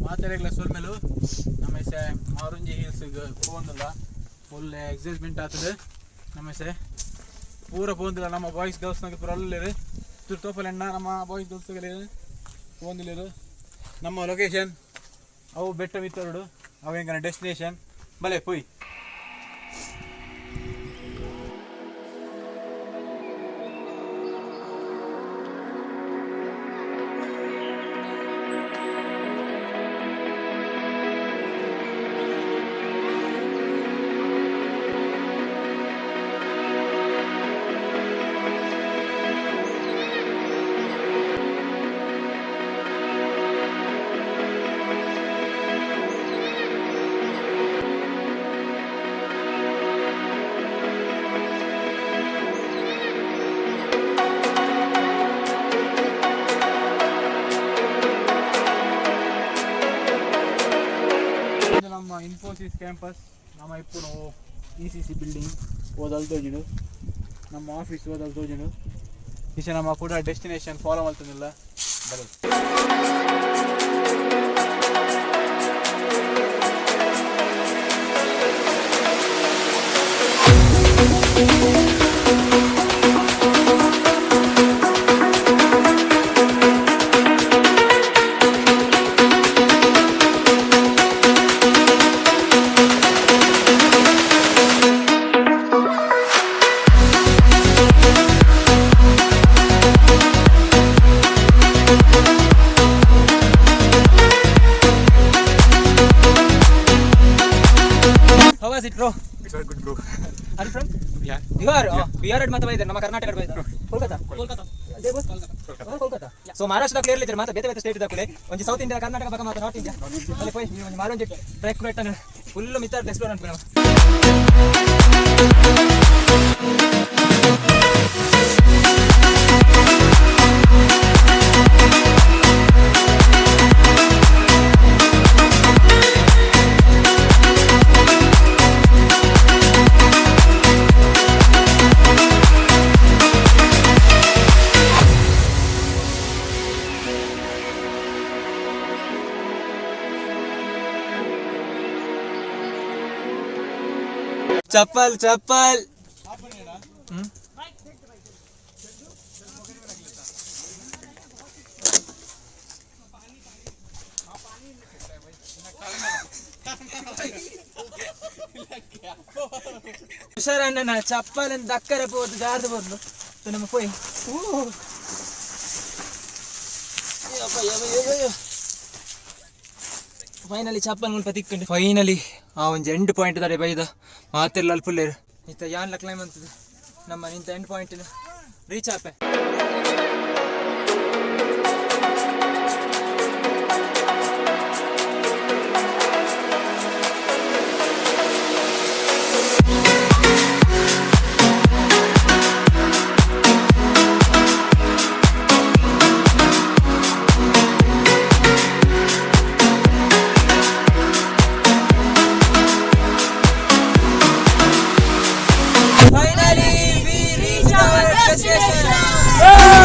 ಮಾತೆರೆಗ್ಲ ಸೊಲ್ಮೆಲು. ನಮ್ಮ ಮಾರುಂಜಿ hills ಪೋಂದಿಲ್ಲ, full excitement ಆಗ್ತದೆ. ನಮ್ಮ ಪೂರ ಪೋಂದಿಲ್ಲ, ನಮ್ಮ ಬಾಯ್ಸ್ ಗರ್ಲ್ಸ್ ನಾಗ ಪೂರ ಅಲ್ಲೇರು ತೋಪಲೆಣ್ಣ. ನಮ್ಮ ಬಾಯ್ಸ್ ಗರ್ಲ್ಸ್ ಪೋಂದಿಲ್ಲೇರು. ನಮ್ಮ ಲೊಕೇಶನ್ ಅವು ಬೆಟ್ಟ ಮಿತ್ತರುಡು, ಅವು ಎಂಕನ ಡೆಸ್ಟಿನೇಷನ್. ಬಲೆ ಪೋಯ್. ಇದು ನಮ್ಮ ಇನ್ಫೋಸಿಸ್ ಕ್ಯಾಂಪಸ್. ನಮ್ಮ ಇಪ್ಪುನು ಇ ಸಿ ಸಿ ಬಿಲ್ಡಿಂಗ್ ಓದಲ್ ತೋಜುಂಡು. ನಮ್ಮ ಆಫೀಸ್ ಓದಲ್ ತೋಜುಂಡು. ಇಚೆ ನಮ್ಮ ಕೂಡ ಡೆಸ್ಟಿನೇಷನ್ ಫಾಲೋ ಮಲ್ತೊಂದಿಲ್ಲ, ಬಲೆ. How was it, bro? It's all good, bro. Are you from? Yeah. Bihar. Bihar ಮಾತ ಬೈದಾರೆ, ನಮ್ಮ ಕರ್ನಾಟಕ ಬೈದಾರೆ. ಕೋಲ್ಕತ್ತಾ, ಕೋಲ್ಕತ್ತಾ, ಕೋಲ್ಕತ್ತಾ. ಸೊ ಮಹಾರಾಷ್ಟ್ರ ಕ್ಲಿಯರ್ ಇದ್ದಾರೆ, ಮಾತ್ರ ಬೇರೆ ಬೇರೆ ಸ್ಟೇಟ್ ದಾಕುಲೆ. ಒಂಜಿ ಸೌತ್ ಇಂಡಿಯಾ ಕರ್ನಾಟಕ, ಬಕ ಮಾತ್ರ ನಾರ್ತ್ ಇಂಡಿಯಾ. ಅಲ್ಲಿ ಪೋಯ್ ನೀವು ಒಂಜಿ ಮಾರೊಂಜಿ ಟ್ರೆಕ್ ಬೆಟ್ಟನ ಫುಲ್ ಮಿತ್ತಾರ್ ಎಕ್ಸ್ಪ್ಲೋರ್ ಅನ್ಪುನ. ಚಪ್ಪಲ್ ಚಪ್ಪಲ್. ಹುಷಾರಣ್ಣ, ಚಪ್ಪಲ್ ದಕ್ಕರೆ ಪೋದು ಜಾರ್ದು ಬೋದು ನಮ್ಮ ಪೋಯ್. ಫೈನಲಿ ಚಪ್ಪಲ್ ಮುಲ್ಪ ತಿಕ್ಕಂಡು. ಫೈನಲಿ ಆ ಒಂಜಿ ಎಂಡ್ ಪಾಯಿಂಟ್ ದಾರೆ ಬೈದ. ಮಾತೆಲ್ಲ ಅಲ್ಪುಲ್ಲೇರು. ಇತ್ತ ಯಾನ್ಲ ಕ್ಲೈಮ್ ಅಂತದ ನಮ್ಮ ನಿಂತ ಎಂಡ್ ಪಾಯಿಂಟ್ ರೀಚ್ ಆಪೆ. Finally, we reached our destination.